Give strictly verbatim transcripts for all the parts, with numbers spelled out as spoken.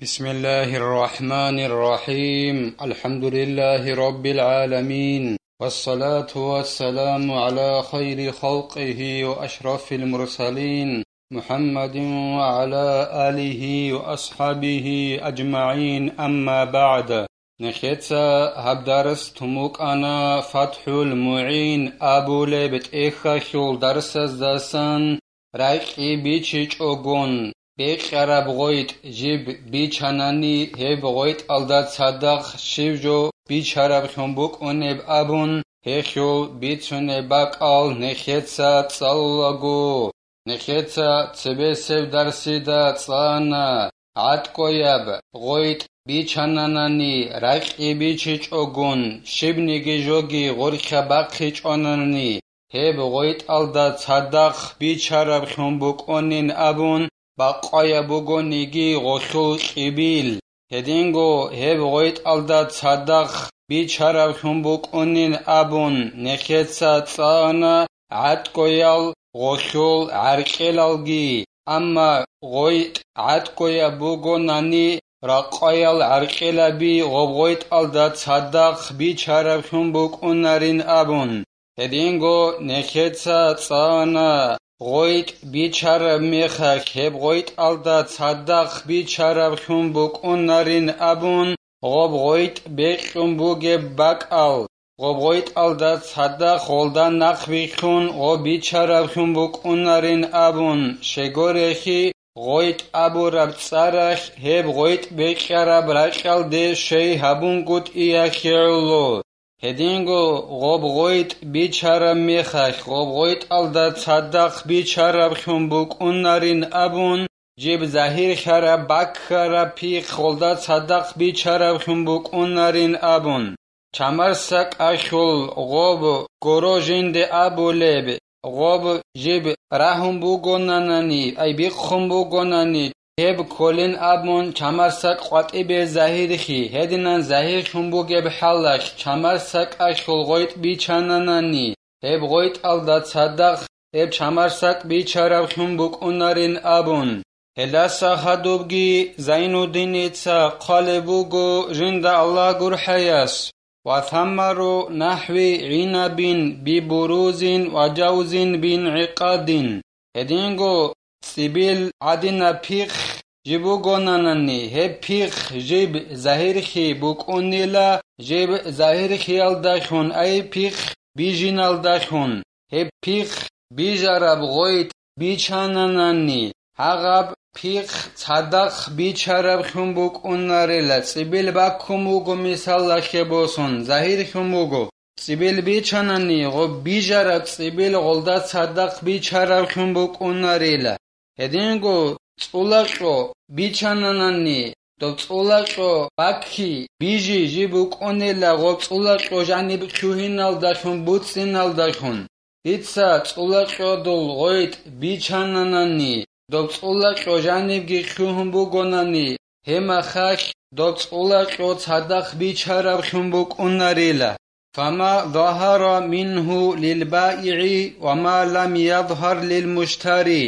بسم الله الرحمن الرحيم. الحمد لله رب العالمين. والصلاة والسلام على خير خلقه وأشرف المرسلين محمد وعلى آله وأصحابه أجمعين. أما بعد. Нехеца гьаб дарс тумукъана ФатхӀул МугӀин абулеб тӀехьалъул дарсаздасан. РакӀи бичичӀогон, бекьараб гъойтӀ жиб бичанани, гьеб гъойтӀалда цадахъ щиб жо бичараблъун букӀунеб абун, гьелъул бицунеб бакӀал нехеца цӀалулаго. Нехеца цебесеб дарсида цӀана, гӀаткӀояб гъойтӀ бичананани, ракӀи бичичӀогон, щибниги жоги гъоркьа бахъичӀонани, гьеб гъойтӀалда цадахъ бичараблъун букӀунин абун, бакъаяб бугониги гъолъул кьибил. Гьединго гьеб гъойтӀалда цадахъ бичараблъун букӀунин абун, нехеца цӀана гӀаткӀоял гъолъул гӀаркьелалги, амма гъойтӀ гӀаткӀояб бугонани, ракъаял гӀаркьелаби гъоб гъойтӀалда цадахъ бичараблъун букӀунарин абун. Гьединго нехеца цӀана гъойтӀ бичараб мехалъ, гьеб гъойтӀалда цадахъ бичараблъун букӀунарин абун, гъоб гъойтӀ бекьун бугеб бакӀал, гъоб гъойтӀалда цадахъ гъолда нахъбихьун гъоб бичараблъун букӀунарин абун, щегорехи, гъойтӀ абураб цӀаралъ гьеб гъойтӀ бекьараб ракьалде щей гьабунгутӀиялъе гӀоло. Гьединго гъоб гъойтӀ бичараб мехалъ, гъоб гъойтӀалда цадахъ бичараблъун букӀунарин абун, жиб загьирлъараб баккараб пихъ гъолда цадахъ бичараблъун букӀунарин абун. Чамарсакъалъул гъоб горо жинде абулеб, гъоб жиб рагьун бугонанани, ай бихъун бугонани, гьеб кколин абун чамарсакъ къватӀибе загьирлъи, гьединан загьирлъун бугеб хӀалалъ чамарсакъалъул гъойтӀ бичананани, гьеб гъойтӀалда цадахъ гьеб чамарсакъ бичараблъун букӀунарин абун. Гьелдаса хадубги Зайнуддиница хъвалеб буго жинда Аллагь гурхӀаяс: «Ва самару нахӀви гӀинабин би бурузин ва жавзин бин гӀикъадин». Гьединго цӀибил гӀадинаб пихъ жиб бугонанани, гьеб пихъ жиб загьирлъи букӀунила, жиб загьирлъиялдалъун, ай пихъ бижиналдалъун. Гьеб пихъ бижараб гъойтӀ бичананани, гьагъаб пихъ цадахъ бичараблъун букӀунарила, цӀибил баккун буго, мисалалъе босун, загьирлъун буго. ЦӀибил бичанани, гъоб бижараб цӀибил гъолда цадахъ бичараблъун букӀунарила. Гьединго цӀула кьо бичананани, доб цӀула кьо бакки, бижи жиб букӀунила, гъоб цӀула кьо жаниб лъугьиналдалъун, буцӀцӀиналдалъун. Дица цӀула кьодул гъойтӀ бичананани, доб цӀула кьо жанибги лъугьун бугонани, гьеб мехалъ доб цӀула кьо цадахъ бичараблъун букӀунарила. «Фама загьара мингьу лилбаигӀи ва ма лам язгьар лилмуштари».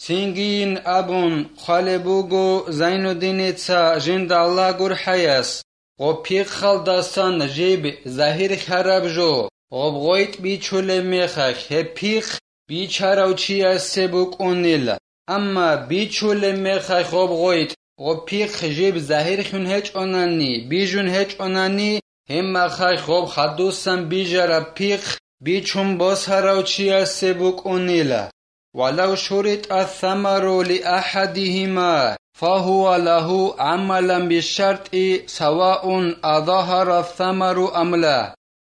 Цинги абун хъвалеб буго Зайнуддиница жинда Аллагь гурхӀаяс, гъоб пихъалдасан жиб загьирлъараб жо, гъоб гъойтӀ бичулеб мехалъ, гьеб пихъ бичарав чиясе букӀунила. Амма бичулеб мехалъ гъоб гъойтӀ, гъоб пихъ жиб загьирлъун гьечӀонани, бижун гьечӀонани, гьеб мехалъ гъоб хадусан бижараб пихъ бичун босарав чиясе букӀунила. «Ва лав шуритӀа самару ли ахӀадигьима, фа гьува лагьу гӀамалан бишшартӀи, саваун азагьара самару ам ла».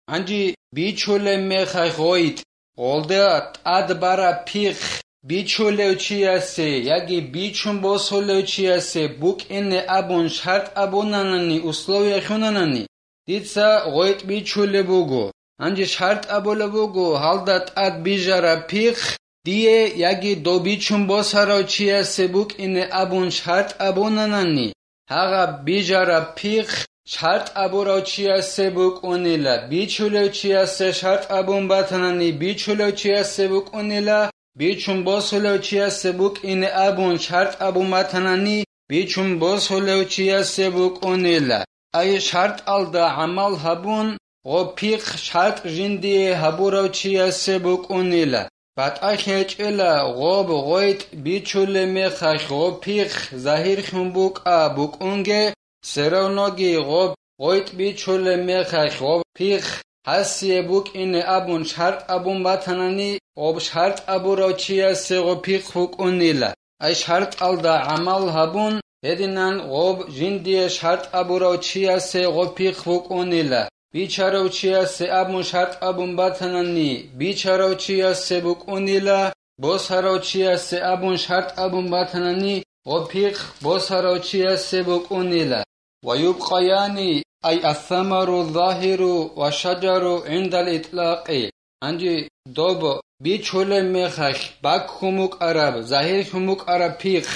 Гьанже бичулеб мехалъ гъойтӀ, гъолда тӀад бараб пихъ бичулев чиясе яги бичун босулев чиясе букӀине абун шартӀ абунанани, условия лъунанани, дица гъойтӀ бичулеб буго. Гьанже шартӀ абулеб буго, гьалда тӀад бижараб пихъ дие яги дов бичун босарав чиясе букӀине абун шартӀ абунанани, гьагъаб бижараб пихъ шартӀ абурав чиясе букӀунила, бичулев чиясе шартӀ абун батанани, бичулев чиясе букӀунила, бичун босулев чиясе букӀине абун шартӀ абун батанани, бичун босулев чиясе букӀунила. Ай шартӀалда гӀамал гьабун, гъо пихъ шартӀ жиндие гьабурав чиясе букӀунила. БатӀалъи гьечӀила гъоб гъойтӀ бичулеб мехалъ гъо пихъ загьирлъун букӀа букӀунге, всё равноги гъоб гъойтӀ бичулеб мехалъ гъоб пихъ гьасие букӀине абун шартӀ абун батанани, гъоб шартӀ абурав чиясе гъо пихъ букӀунила. Ай шартӀалда гӀамал гьабун, гьединан гъоб жиндие шартӀ абурав чиясе гъо пихъ букӀунила. Бичарав чиясе абун шартӀ абун батанани, бичарав чиясе букӀунила, босарав чиясе абун шартӀ абун батанани, гъо пихъ босарав чиясе букӀунила. Ва юбкъаяни, ай ассамару загьиру ва шаджару гӀиндал итлакъи. Гьанже доб бичулеб мехалъ баккун букӀараб, загьирлъун букӀараб пихъ,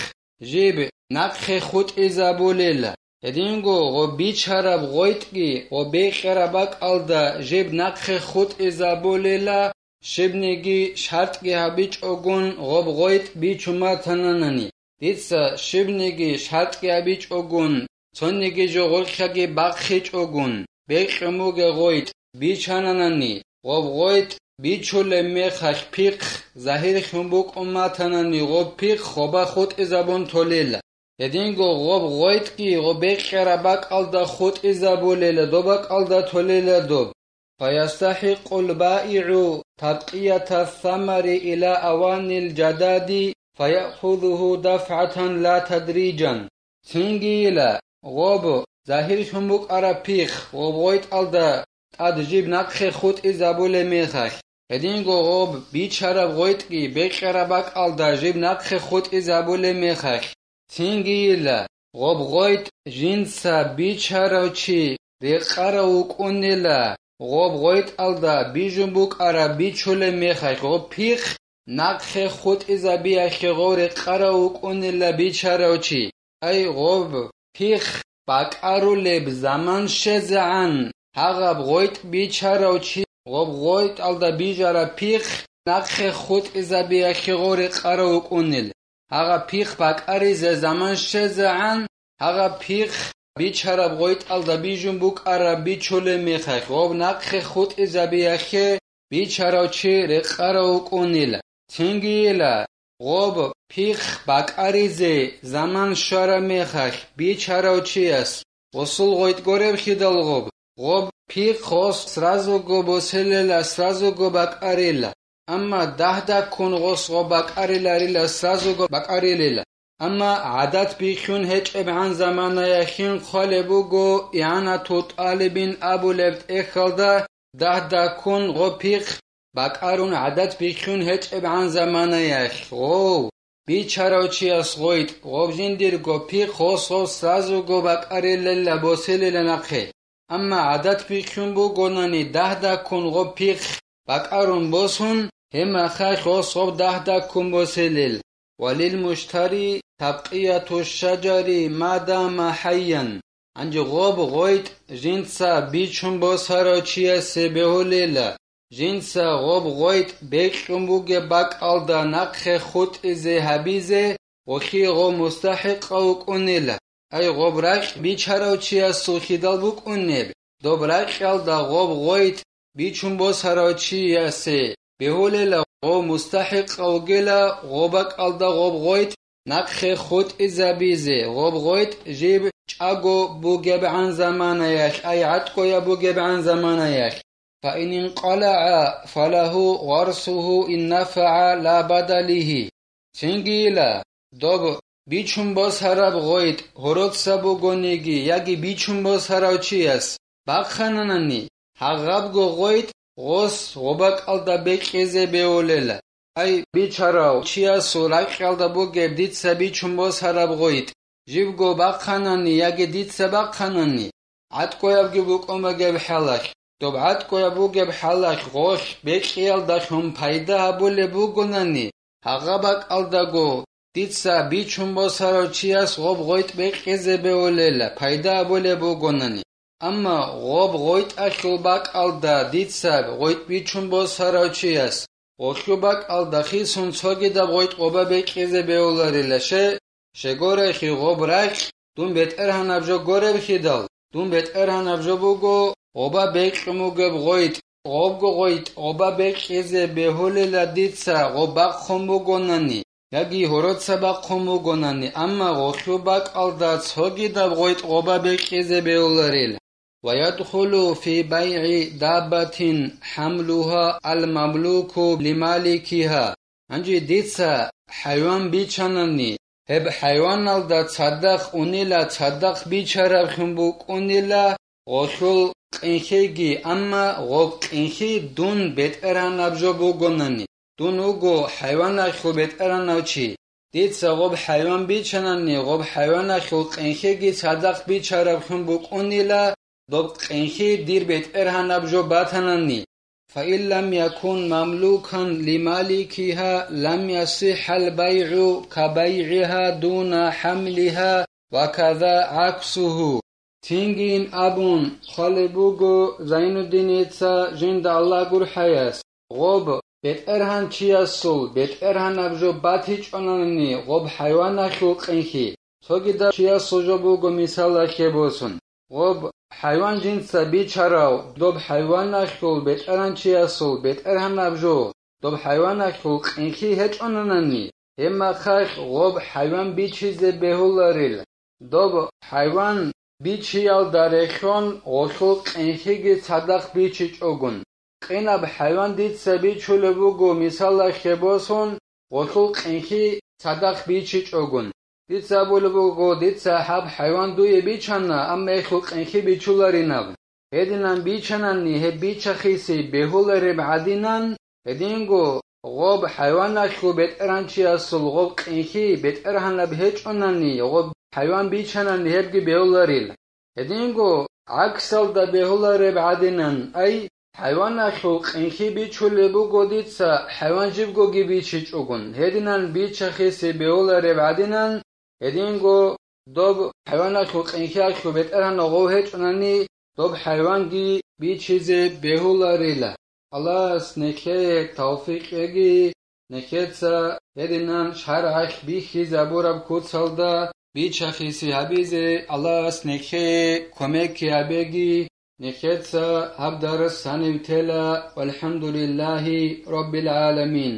жиб нахъе хутӀизабулел. Гьединго гъо бичараб гъойтӀги гъо бекьараб бакӀалда жиб нахъе хутӀизабулела, щибниги шартӀги гьабичӀогун гъоб гъойтӀ бичун батананани, дица щибниги шартӀги гьабичӀогун, цониги жо гъоркьаги бахъичӀогун, бекьун бугеб гъойтӀ бичананани, гъоб гъойтӀ бичулеб мехалъ пихъ загьирлъун букӀун батанани, гъоб пихъ гъоба хутӀизабун толела. Гьединго гъоб гъойтӀги гъо бекьараб бакӀалда хутӀизабулела, доб бакӀалда толела доб. فيستحق البائع تبقية الثمر إلى أوان الجداد فيأخذه دفعة لا تدريجا. Цинги йила, гъоб загьирлъун букӀараб пихъ гъоб гъойтӀалда тӀад жиб нахъе хутӀизабулеб мехалъ, гьединго гъоб бичараб гъойтӀги бекьараб бакӀалда жиб нахъе хутӀизабулеб мехалъ, цинги йила, гъоб гъойтӀ жинца бичарав чи рекъарав вукӀунела, гъоб гъойтӀалда бижун букӀараб бичулеб мехалъ гъоб пихъ нахъе хутӀизабиялъе гъов рекъарав вукӀунела бичарав чи. Ай гъоб пихъ бакӀарулеб заман щезегӀан, гьагъаб гъойтӀ бичарав чи гъоб гъойтӀалда бижараб пихъ нахъе хутӀизабиялъе гъов рекъарав вукӀунел. Гьагъаб пихъ бакӀаризе заман щезегӀан, гьагъаб пихъ бичараб гъойтӀалда бижун букӀараб бичулеб мехалъ гъоб нахъе хутӀизабиялъе бичарав чи рекъарав вукӀунила. Цинги йила, гъоб пихъ бакӀаризе заман щвараб мехалъ бичарав чияс гъосул гъойтӀ гуреб хидал гъоб, гъоб пихъ гъос сразуго боселила, сразуго бакӀарила. Амма дагь-дагьккун гъос гъоб бакӀариларила, сразуго бакӀарилила. Амма гӀадат бихьун гьечӀебгӀан заманаялъин хъвалеб буго, игӀанату тӀалибин абулеб тӀехьалда дагь-дагьккун гъо пихъ бакӀарун гӀадат бихьун гьечӀебгӀан заманаялъ гъов, бичарав чияс гъойтӀ, гъоб жиндирго пихъ гъос гъов сразуго бакӀарилила, боселила нахъе. Амма гӀадат бихьун бугонани дагь-дагьккун гъоб пихъ бакӀарун босун, гьеб мехалъ гъос гъоб дагь-дагьккун боселил. وللمشتري تبقية الشجر ما دام حيا. Гьанже гъоб гъойтӀ жинца бичун босарав чиясе бегьулила, жинца гъоб гъойтӀ бекьун бугеб бакӀалда нахъе хутӀизе гьабизе, гъолъие гъов мустахӀикъав вукӀунила. Ай гъоб ракь бичарав чиясул хидал букӀунеб, доб ракьалда гъоб гъойтӀ бичун босарав чиясе бегьулела, гъов мустахӀикъав вугела гъоб бакӀалда гъоб гъойтӀ нахъе хутӀизабизе, гъоб гъойтӀ жиб чӀаго бугебгӀан заманаялъ, ай гӀатӀкӀояб бугебгӀан заманаялъ. فإن انقلع فله غرسه إن نفع لا بدله. Цинги йила, доб бичун босараб гъойтӀ гьороца бугониги яги бичун босарав чияс бахъананани, гьагъабго гъойтӀ гъос гъоб бакӀалда бекьизе бегьулела. Ай бичарав чиясул ракьалда бугеб дица бичун босараб гъойтӀ, жибго бахъанани яги дица бахъанани, гӀатӀкӀоябги букӀун бугеб хӀалалъ, доб гӀатӀкӀояб бугеб хӀалалъ гъолъ бекьиялдалъун пайда гьабулеб бугонани, гьагъаб бакӀалдаго дица бичун босарав чияс гъоб гъойтӀ бекьизе бегьулела, пайда гьабулеб бугонани. Амма гъоб гъойтӀалъул бакӀалда дица гъойтӀ бичун босарав чияс гъолъул бакӀалда хисун цогидаб гъойтӀ гъоба бекьизе бегьуларила, ще Щегорехи гъоб ракь дун бетӀергьанаб жо горебхидал, дун бетӀергьанаб жо буго гъоба бекьун бугеб гъойтӀ, гъобго гъойтӀ гъоба бекьизе бегьулила дица гъоб бахъун бугонани, яги гьороца бахъун бугонани, амма гъолъул бакӀалда цогидаб гъойтӀ гъоба бекьизе бегьуларил. ويدخل في بيع دابة حملها المملوك لمالكها. Гьанже дица хӀайван бичанани, гьеб хӀайваналда цадахъ унила, цадахъ бичараблъун букӀунила гъолъул къинхиги, амма гъоб къинхи дун бетӀергьанаб жо бугонани, дун вуго хӀайваналъул бетӀергьанав чи. Дица гъоб хӀайван бичанани, гъоб хӀайваналъул къинхиги цадахъ бичараблъун букӀунила, доб къинхи дир бетӀергьанаб жо батанани. فإن لم يكن مملوكا لمالكها لم يصح البيع كبيعها دون حملها وكذا عكسه. Цинги абун хъвалеб буго Зайнуддиница жинда Аллагь гурхӀаяс, гъоб бетӀергьанчиясул бетӀергьанаб жо батичӀонани гъоб хӀайваналъул къинхи. Цогидаб чиясул жо буго мисалалъе босун. Гъоб хӀайван жинца бичарав, доб хӀайваналъул бетӀергьанчиясул бетӀергьанаб жо, доб хӀайваналъул къинхи гьечӀонанани, гьеб мехалъ гъоб хӀайван бичизе бегьуларил. Доб хӀайван бичиялда рехьон гъолъул къинхиги цадахъ бичичӀогун. Къинаб хӀайван дица бичулеб буго, мисалалъе босун, гъолъул къинхи цадахъ бичичӀогун. Дица абулеб буго, дица гьаб хӀайван дуе бичана, амма гьелъул къинхи бичуларинаб. Гьединан бичанани гьеб бичахъиси бегьулареб гӀадинан, гьединго гъоб хӀайваналъул бетӀергьанчиясул гъоб къинхи бетӀергьанаб гьечӀонани, гъоб хӀайван бичанани гьебги бегьуларил. Гьединго гӀаксалда бегьулареб гӀадинан, ай, хӀайваналъул къинхи бичулеб буго дица, хӀайван жибгоги бичичӀогун, гьединан бичахъиси бегьулареб гӀадинан, гьединго доб хӀайваналъул къинхиялъул бетӀергьанав гъов гьечӀонани, доб хӀайванги бичизе бегьуларила. Аллагьас нехее тавфикъ кьеги, нехеца гьединан шаргӀалъ бихьизабураб куцалда бичахъиси гьабизе Аллагьас нехее кумекги гьабеги, нехеца гьаб дарс гьанив тела, валхӀамдулиллагьи раббил гӀаламин.